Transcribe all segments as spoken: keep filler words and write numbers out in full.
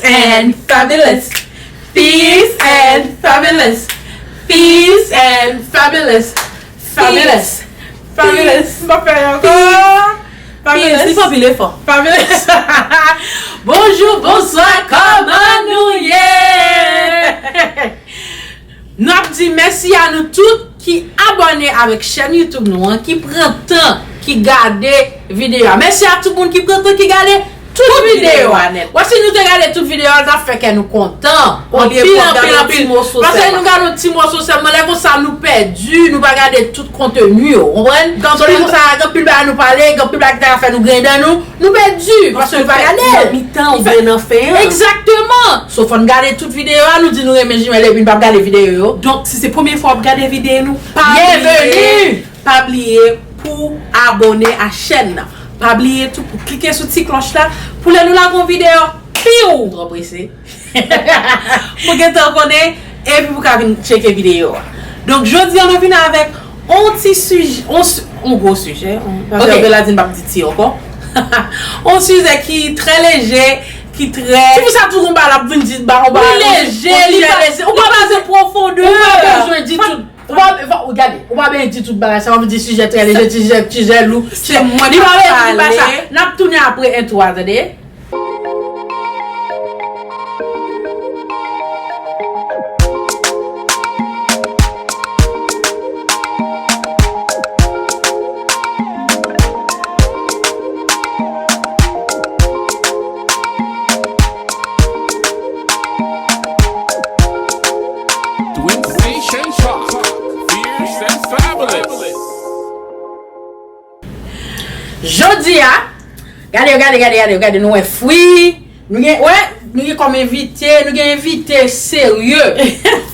and fabulous. Peace and fabulous. Peace and fabulous. Fabulous. Fabulous. M pa fè ankò. Peace. Fabulous. Li fè anpil efò. Fabulous. Bonjou, bonswa, kòman nou ye? N ap di mèsi a nou tout ki abòne avèk chèn YouTube nou an, ki pran tan, ki gade videyo a. Mèsi a tout moun ki pran tan, ki gade tout videyo a nèt. Wè, si nou te gade tout videyo a, l t ap fè kè nou kontan. Anpil, anpil, anpil. Paske nou gade yon ti mòso sèlman. Lè konsa, nou pèdi, nou pa gade tout konteni yo. Konprann? So, lè konsa, gen anpil bagay nou pale, gen anpil bagay ki ta ka fè nou griyen dan nou. Nou pèdi, paske nou pa gade. Nan mitan oubyen nan fen an. Egzakteman. So, fò n gade tout videyo a, nou di nou renmen Jimèl epi n p ap gade videyo yo. Donk, si se premye fwa w ap gade videyo nou, pa bliye, pa bliye pou abòne a chèn nan. Pa bliye tou pou klike sou ti klòch la, pou lè nou lage yon videyo, piw! Twò prese. Pou gentan konnen, epi pou ka vin tcheke videyo a. Donk, jodi a, nou vin avèk on ti sijè, on, si- on gwo sijè, on, paske Ok. Bella di n p ap di ti ankò. On sijè ki trè leje, ki trè Ti fi sa toujou ba l ap vin di ba on ba Wi, leje, li pa, leje. Ou pa bezwen pwofondè. Ou pa bezwen di tout. Ou pa, ou, gade, ou pa bezwen di tout bagay sa, w ap di sijè trè leje, sijè, sijè lou. Se mwen ki ap pale. N ap tounen apre entwo a, tande. Twin Station Talk, fierce and fabulous. Jodi a, gade, gade, gade, gade, gade, nou wè fwi, nou gen, wè, nou gen kòm envite, nou gen envite serye.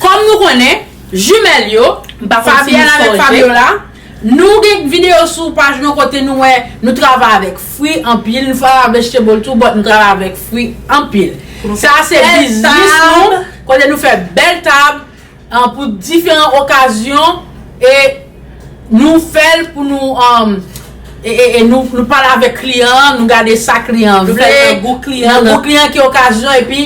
Kòm nou konnen, jimèl yo, Fabienne avèk Fabiola, nou gen videyo sou paj nou kote nou wè, nou travay avèk fwi anpil, nou fè vegetable tou, but nou travay avèk fwi anpil. Sa se biznis nou, kote nou fè bèl tab, an, pou diferan okazyon, e nou fè l pou nou, an, e, e, e nou, nou pale avèk kliyan an, nou gade sa kliyan an vle, nan gou kliyan an, nan gou kliyan ki okazyon, epi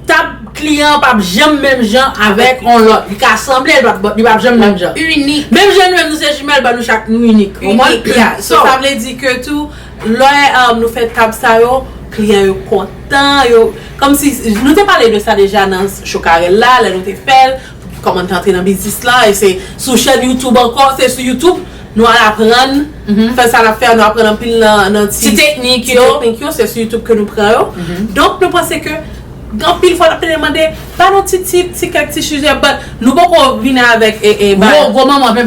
tab kliyan an p ap janm menm jan avèk on lòt. Li ka sanble, li p ap, li p ap janm menm jan. Inik. Menm jan nou menm, nou se jimèl, but nou chak nou inik. Konprann? Inik, yeah. So, sa vle di ke tou, lè, um, nou fè tab sa yo, kliyan yo kontan, yo, kòmsi, nou te pale de sa deja nan Chokarèl la, lè nou te fè l, kòman n te antre nan biznis la, e se sou chèn YouTube ankò, se sou YouTube nou al aprann fè sa n ap fè a, nou aprann anpil nan, nan ti, ti teknik yo, se sou YouTube ke nou pran yo. Donk, nou panse ke gen anpil fwa n ap tande mande, ba nou ti tip, ti kèk ti sijè, but nou poko vini avèk, e, e, ba gwo, gwo manman pen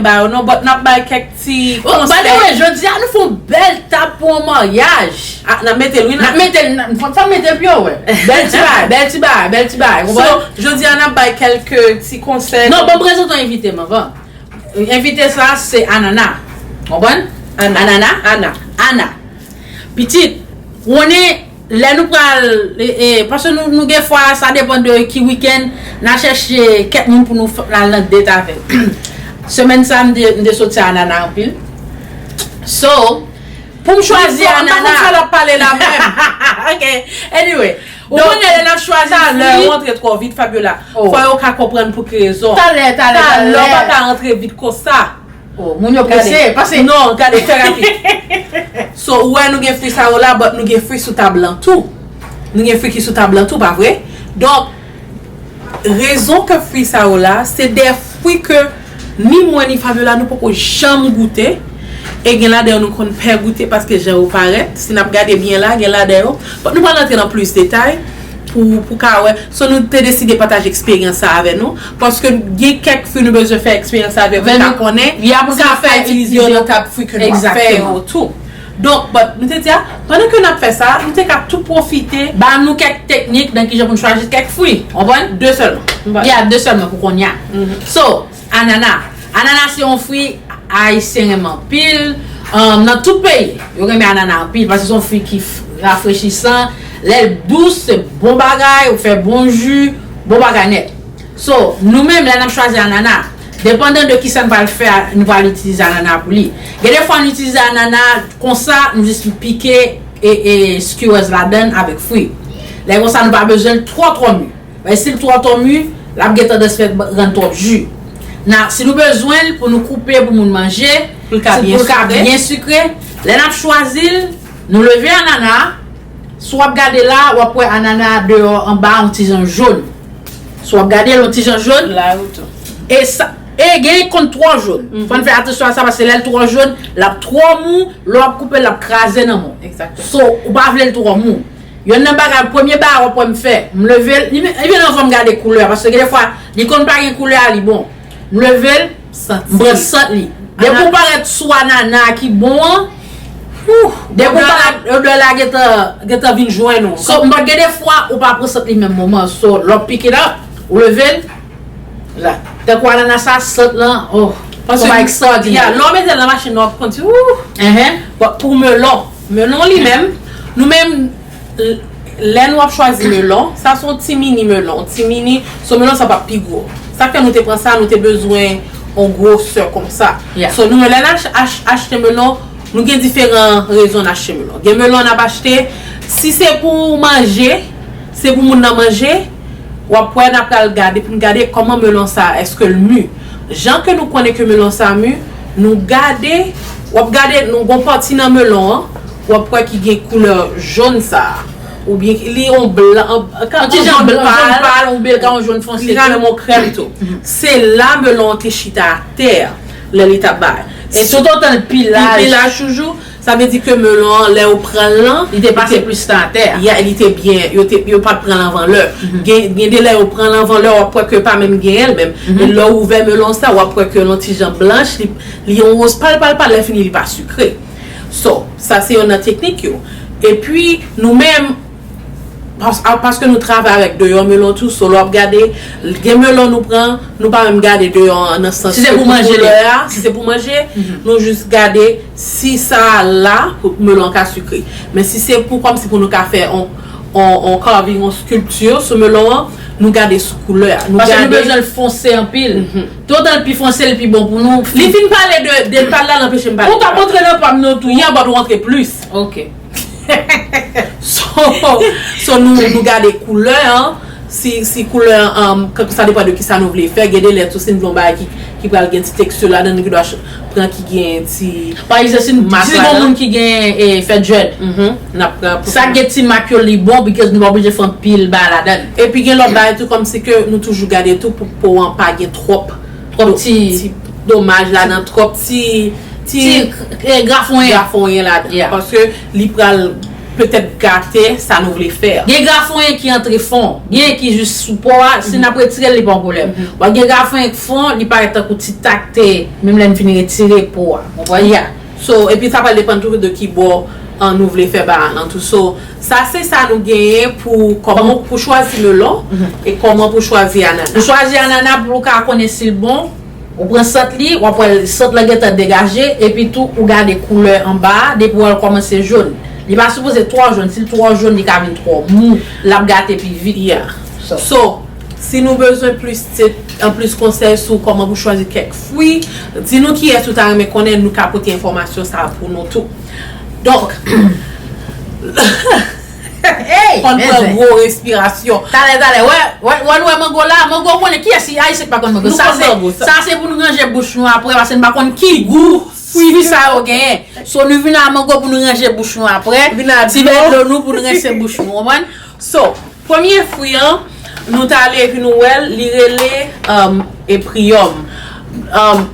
ba yo, non, but n ap bay kèk ti konsèy. By the way, jodi a nou fè yon bèl tab pou yon maryaj. Ah, n ap mete l, wi, n ap mete l, fò, fò n mete l pi wo, wè. Bèl ti bagay, bèl ti bagay, bèl ti bagay, konprann? So, jodi a n ap bay kèlke ti konsèy. Non, ban m prezante yon envite m anvan. Envite sa, se Anana. Konprann? Ana. Anana? Ana. Ana. Pitit, ou konnen, lè nou pral, e, e, paske nou, nou gen fwa, sa depann de ki wikenn, n a chèche kèk moun pou nou fè, n al nan date avè l. Semèn sa, m te, m te soti a Anana anpil. So, pou m chwazi Anana. Mwen pa konn sa l ap pale la menm. Ok, anyway. Ou konnen lè n ap chwazi fwi. Talè, ou antre twò vit, Fabiola. Fò yo ka konprann pou ki rezon. Talè, talè, talè. Talè, ou pa ka antre vit konsa. Oh, moun yo prese, pase. Non, gade, fè rapid. So, ou wè nou gen fwi sa yo la, but nou gen fwi sou tab lan tou. Nou gen fwi ki sou tab lan tou, pa vre? Donk, rezon ke fwi sa yo la, se de fwi ke ni mwen ni Fabiola nou poko janm goute. E gen ladan yo nou konn pè goute paske jan yo parèt. Si n ap gade byen la, gen ladan yo. But nou pral antre nan plis detay pou, pou ka wè. So, nou te deside pataje eksperyans sa avè nou. Paske gen kèk fwi nou bezwen fè eksperyans sa avè pou ka konnen sa fè itilize yo nan tab fwi ke nou ap fè yo tou. Donk, but, nou te di a, pandan ke n ap fè sa, nou te ka tou pwofite. Ba nou kèk teknik nan kijan pou n chwazi kèk fwi. Konprann? De sèlman. Ya, de sèlman pou kounye a. So, anana. Anana se yon fwi ayisyen renmen anpil. Um, nan tout peyi, yo renmen anana anpil, paske se yon fwi ki f-, rafrechisan. Lè l dous, se bon bagay, ou fè bon ji, bon bagay nèt. So, nou menm, lè n ap chwazi anana, depandan de kisa n pral fè, nou pral itilize anana pou li. Gen de fwa, nou itilize anana konsa, nou jis pike e, e skewers ladan l avèk fwi. Lè konsa, nou pa bezwen l twò twò mi. Paske si l twò twò mi, l ap gen tandans fè rann twòp ji. Na, si nou bezwen l pou nou koupe pou moun manje, pou l ka byen sikre, lè n ap chwazi l, nou leve anana a, si w ap gade la, w ap wè anana a deyò anba a yon ti jan jòn. Si w ap gade l yon ti jan jòn, la yo tou. E sa, e gen konn twò jòn. Fò n fè atansyon a sa, paske lè l twò jòn, l ap twò mou, lè w ap koupe l, l ap kraze nan men w. So, ou pa vle l twò mou. Yonn nan bagay, premye bagay w ap wè m fè, m leve l, li, li vin anvan m gade koulè a, paske gen defwa, li konn pa gen koulè a, li bon. M leve l, m pran sant li. Depi w parèt sou anana a ki bon an, depi w parèt, odè la gentan, gentan vin jwenn ou. So, m pa gen defwa, ou pa pran sant li menm moman. So, lè w pick it up, ou leve l, la. Tankou anana sa, sant lan, oh, se yon bagay ekstraòdinè. Lè w mete l nan machin nan, w ap konn di, ooh. But pou melon, melon li menm, nou menm, lè nou ap chwazi melon, sa se yon ti mini melon, yon ti mini, so melon sa p ap pi gwo. Sa k fè nou te pran sa, nou te bezwen yon gwosè konsa. So nou menm lè n ach- ach- achte melon, nou gen diferan rezon n achte melon. Gen melon n ap achte, si se pou manje, se pou moun nan manje, w ap wè n ap pral gade pou n gade kòman melon sa, èske l mi. Jan ke nou konnen ke melon sa mi, nou gade, w ap gade, nou gon pati nan melon an, w ap wè ki gen koulè jòn sa a. Oubyen li yon blan, yon ti jan jòn pal, oubyen li ka yon jòn fonse, li ka menm yon krèm tou. Se la melon an te chita atè a, lè li t ap bay. E toutotan l pi laj, pi laj toujou, sa vle di ke melon an, lè yo pran l lan, li te pase plis tan atè a. Yeah, li te byen, yo te, yo pa t pran l anvan lè. Gen, gen de lè yo pran l anvan lè, w ap wè ke pa menm genyen l menm. E lè w ouvè melon sa, w ap wè ke l yon ti jan blanch, li, li yon woz pal, pal, pal, lè fini li pa sikre. So, sa se yonn nan teknik yo. Epi, nou menm, pas- a- paske nou travay avèk deyò melon tou, so lè w ap gade, gen melon nou pran, nou pa menm gade deyò an nan sans ke pou koulè a, si se pou manje, nou jis gade si sa a la, pou melon an ka sikre. Men si se pou, kòmsi pou nou ka fè on, on, on carving, on sculpture sou melon an, nou gade sou koulè a. Nou gade. Paske nou bezwen l fonse anpil. Toutotan l pi fonse, l pi bon pou nou. Li fin pale de, de pal la, l anpeche m pale. Ou t ap antre nan pa m nan tou. Yeah, but ou antre plis. Ok. So, so nou, nou gade koulè an. Si, si koulè an, um, sa depann de kisa nou vle fè. Gen de lè tou, si n vle yon bagay ki, ki pral gen ti teksti ladan, nou gen dwa ch- pran ki gen ti. Pa egzanp, si n, si gon moun ki gen, eh, fè dread, n ap pran pou sa. Sa gen ti mak yo, li bon, because nou pa oblije fè anpil bagay ladan. Epi gen lòt bagay tou, kòmsi ke nou toujou gade tou pou po an pa gen twòp, twòp ti domaj ladan, twòp ti, ti, eh, grafonyen, grafonyen ladan. Yeah. Paske li pral petèt gate sa nou vle fè a. Gen grafonyen ki antre fon, gen ki jis sou po a, si n ap retire l, li pa yon pwoblèm. Bon, gen grafonyen k fon, li parèt tankou ti takte, menm lè n fin retire po a. Ou konprann? Yeah. So, epi sa pral depann tou de ki bò, an, nou vle fè bagay lan tou. So, sa se sa nou genyen pou kòman pou chwazi melon e kòman pou chwazi anana. Pou chwazi anana, pou w ka konnen si l bon, ou pran sant li, w ap wè sant lan gentan degaje, epi tou ou gade koulè anba a, depi w wè l kòmanse jòn. Li pa sipoze twò jòn, si l twò jòn, li ka vin twò mou, l ap gate pi vit. Yeah. So, si nou bezwen plis tip, an plis konsèy sou kòman pou chwazi kèk fwi, di nou kiyès ou ta renmen konnen, nou ka pote enfòmasyon sa a pou nou tou. Donk, fò n pran gwo respirasyon. Talè, talè, wè, wè, wè, nou wè mango la, mango, ou konnen kiyès ki Ayisyen ki pa konn mango? Sa se, sa se pou nou ranje bouch nou apre, paske n pa konn ki gou fwi sa yo genyen. So, nou vin a mango pou nou ranje bouch nou apre. Ti vè dlo nou pou nou rense bouch nou, konprann? So, premye fwi an, nou t ale epi nou wè l, li rele, um, epriyòm. Um,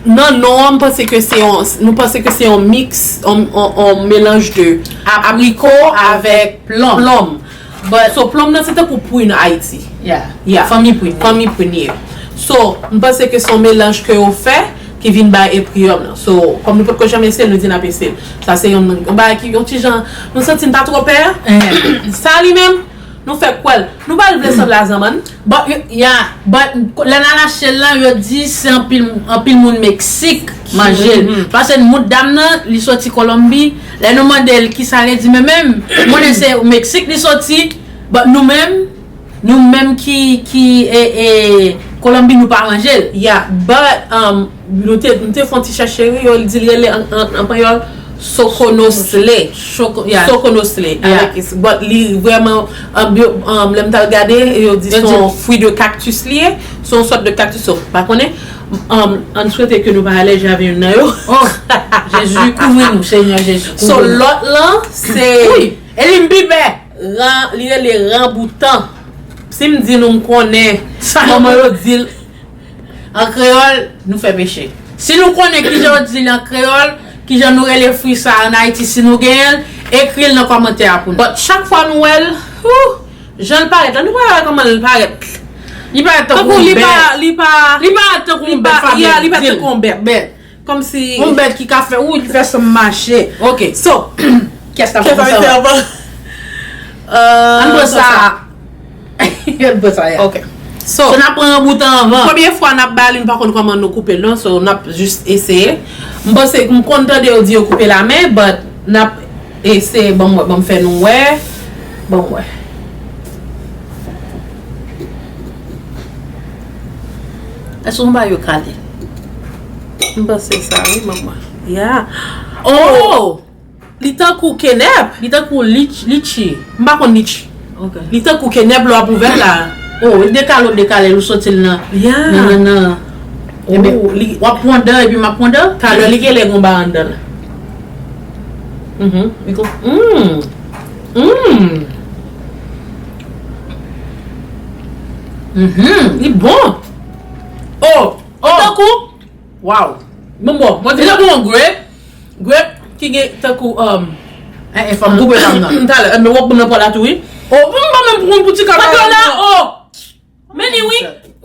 nan non an, m panse ke se yon, nou panse ke se yon miks, yon, yon, yon melanj de abriko avèk plòm. But so, plòm nan se tankou prin Ayiti. Yeah. Yeah. Fanmi prin. Fanmi prin, yeah. So, m panse ke se yon melanj ke yo fè ki vin bay epriyòm nan. So, kòm nou potko janm eseye l, nou di n ap eseye l. Sa se yon, yon bagay ki, yon ti jan, nou santi n pa twò pè. Sa li menm, nou fè kwè l. Nou pa vle sanble a zanmann. But, yeah, but lè n al achte l lan, yo di se anpil, anpil moun Meksik ki manje l. Paske moud dam nan, li soti Kolonbi. Lè nou mande l kisa l di, men menm, m konnen se Meksik li soti, but nou menm, nou menm ki, ki, e, e, Kolonbi, nou pa manje l. Yeah, but, um, nou te, nou te fè yon ti chèche, wi, yo di l rele an, an, an panyòl Sokonosle. Sokonosle. Avèk, but li vrèman, um, lè m t al gade, yo di se yon fwi de kaktis li ye. Se yon sòt de kaktis. So, pa konnen. Um, ann swete ke nou pa alèji avè youn nan yo. Oh, Jezi, kouvri nou, Senyè Jezi. So, lòt lan, se. Wi, e li m pi pè. Ran, li rele ranboutan. Si m di nou, m konnen kòman yo di l. An kreyòl, nou fè peche. Si nou konnen kijan yo di li an kreyòl, kijan nou rele fwi sa a ann Ayiti, si nou genyen l, ekri l nan kòmantè a pou nou. But chak fwa nou wè l, jan l parèt la, nou pa wè kòman l parèt. Li parèt tankou yon bèt. Li pa, li pa, li parèt tankou yon bèt, Fabien, li parèt tankou yon bèt. Bèt. Kòmsi yon bèt ki ka fè, ou li fè san mache. Ok. So, kiyès t ap pran sa? Ann pran sa. Ann pran sa, ya. Ok. So, n ap pran yon bout anvan. Premye fwa n ap ba li, m pa konn kòman nou koupe l non, so n ap jis eseye. M panse, m konn tande yo di yo koupe lamen, but n ap eseye, ban m wè, ban m fè nou wè. Ban m wè. Èske yon bagay yo kale? M panse sa, wi, ban m wè. Ya. Oh! Li tankou kenèp. Li tankou litchi. M pa konn litchi. Ok. Li tankou kenèp lè w ap ouvè l la. Oh, li dekale, w dekale l, ou soti l nan. Ya. Nan, nan, nan. Oh, li, w ap pran dan epi m ap pran dan. Talè li genlè gon bagay anndan l. Mhm. Li gon. Mm. Mm. Mhm. Li bon. Oh, oh. Li tankou. Wow. Bon, bon. Mwen di li tankou yon grape. Grape ki gen tankou, um, eh, eh, fò m koupe pa m nan. Talè, eh, men w ap ban m nan pòl la tou, wi. Oh, m pa menm pran pou ti kaka. Fabiola, oh! Men li, wi.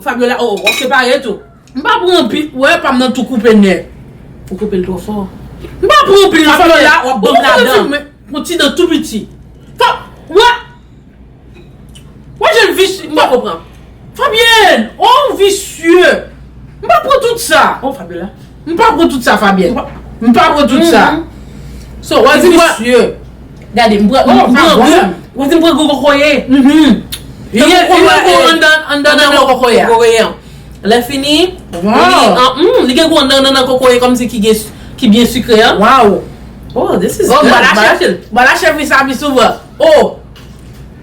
Fabiola, oh, w ap separe tou. M pa pran anpil, wè, pa m nan tou koupe nèt. Ou koupe l twò fò. M pa pran anpil nan Fabiola, w ap ban m ladan. Pran ti dan tou piti. Fa-, wè. Wè jan l visye, m pa konprann. Fabienne, oh, visye. M pa pran tout sa. Oh, Fabiola. M pa pran tout sa, Fabienne. M pa pran tout sa. So, w a di mwen. Visye. Gade, m pran, m pran gou. W a di m pran gou kokoye. Li gen gou anndan, anndan nan kokoye a. Lè fini, li, ah, mm, li gen gou anndan nan kokoye kòmsi ki gen, ki byen sikre an. Wow. Oh, this is good. Bon, m va lache, m va lache fwi sa pi souvan. Oh.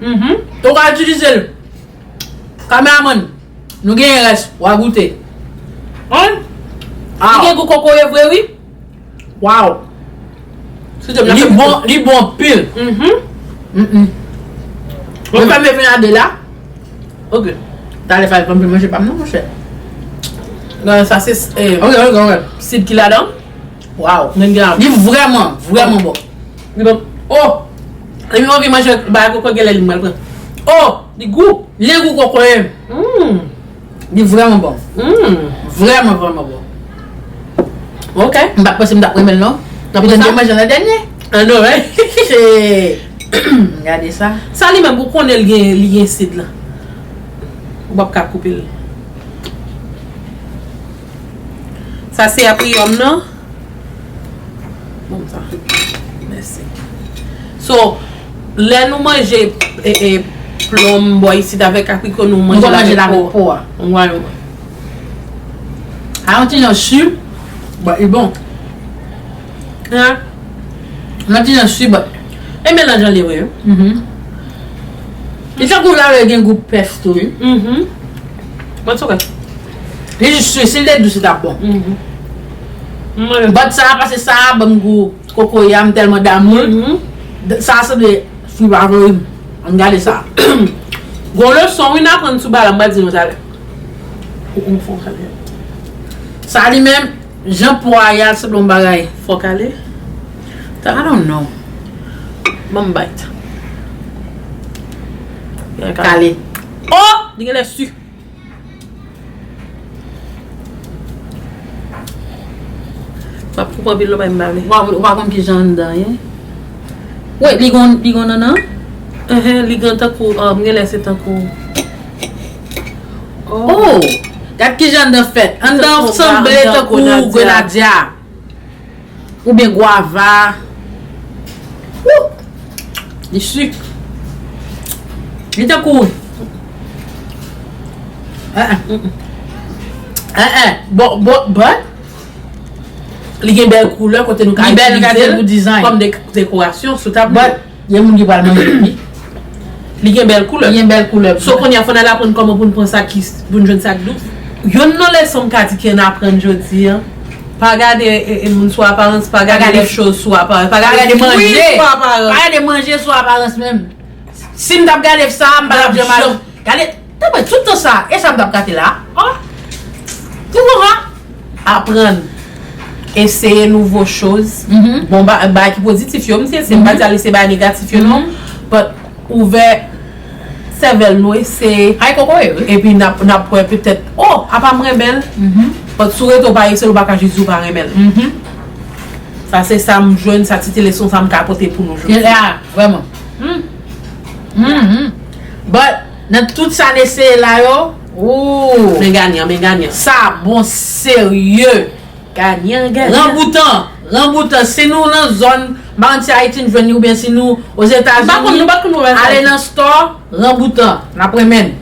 Mhm. Ou ka itilize l. Kameramann, nou genyen rès, w a goute. An? Li gen gou kokoye vre, wi. Wow. Li bon, li bon anpil. Mhm. Mm, mm. Mwen fè m vin a de la. Ok. Talè fè anpil manje pa m non, monchè. Non, sa se, eh, ok, ok, ok. Sid ki ladan. Wow. Li vrèman, vrèman bon. Li bon. Oh! Li anvi manje bagay kokoye, genlè li mwen pran. Oh! Li gou. Li gou kokoye. Mm. Li vrèman bon. Mm. Vrèman, vrèman bon. Ok. M pa t panse m t ap renmen l non. Poutèt m te manje l an dènye. Ah non, wi. Se, gade sa. Sa li menm, ou konnen l gen, li gen sid la. Ou p ap ka koupe l. Sa se apriyòm nan. Ban m sa. Mèsi. So, lè nou manje, e, e, plonm bò isit avèk apriko, nou manje l avèk po a. Wi, wi. A yon ti jan si, but li bon. Hein? Yon ti jan si, but. E melanj an li ye vre, wi. Mhm. Li tankou la, li gen gou pèch tou, wi. Mhm. Mwen sou kè. Li jis si, si l te dous, li t ap bon. Mhm. But sa, pase sa, ban m gou kokoye a, m tèlman damou l. Mhm. Sa sanble fwi pa vre, wi. Ann gade sa. Gon leson, wi, n aprann sou bagay la, m pral di nou talè. Ou, ou fò kale. Sa li menm, jan po a ye a, sanble yon bagay. Fò kale? I don't know. Ban m bite. Kale. Oh! Li genlè si. M ap koupe anpil lò bay m bale. Ou pa, ou pa konn ki jan anndan ye? Wi, li gon, li gon nannan? Enhen, li gen tankou, um, genlè se tankou. Oh! Oh! Gad ki jan anndan fèt. Anndan sanble tankou grenadya. Oubyen gwava. Wou! Li sik. Li tankou. Eh, eh. Eh, eh. Bon, bon, bon. Li gen bèl koulè kote nou ka itilize l kòm dekorasyon sou tablo. But, gen moun ki pral manje li. Li gen bèl koulè. Li gen bèl koulè. So, kounye a, fò n al aprann kòman pou n pran sa ki, pou n jwenn sa k dous. Youn nan leson m ka di ke n aprann jodi a, pa gade e, e, moun sou aparans, pa gade les choses sou aparans, pa gade fwi sou aparans. Pa gade manje sou aparans menm. Si m t ap gade sa, m pa t ap janm al. Gade, tanpri, tout tan sa, e sa m t ap gade la. Ou konprann? Aprann. Eseye nouvo choz. Bon, ba- bagay ki pozitif yo, m se, se m pa di al eseye bagay negatif yo non. But ouvè sèvèl nou, eseye. Ay kokoye, wi. Epi n ap, n ap wè petèt, oh, apa m renmen l. But si w rete w pa eseye l, ou pa ka jis di w pa renmen l. Sa se sa m jwenn, sa ti leson sa m ka pote pou nou jodi. Se sa, vrèman. But nan tout sa n eseye la yo, ooh. Men ganyan, men ganyan. Sa bon serye. Ganyan, ganyan. Ranboutan, ranboutan. Si nou nan zòn, m pa konn si Ayiti n jwenn li oubyen si nou Ozetazini, ale nan store, ranboutan. N ap renmen.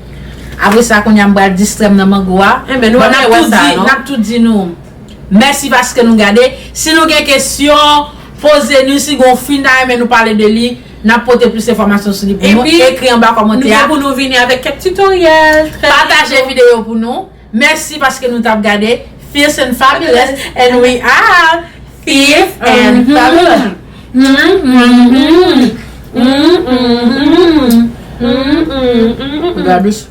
Apre sa, kounye a m pral distrè m nan mango a. Enben, nou ap wè sa, non? N ap tou di nou mèsi paske nou gade. Si nou gen kesyon, poze nou. Si gen yon fi n ta renmen nou pale de li, n ap pote plis enfòmasyon sou li pou nou. Epi, ekri anba kòmantè a. Nou gen pou nou vini avèk kèk tutoriel. Pataje videyo pou nou. Mèsi paske nou t ap gade Fierce and Fabulous, and we are Fierce and Fabulous. Gabis.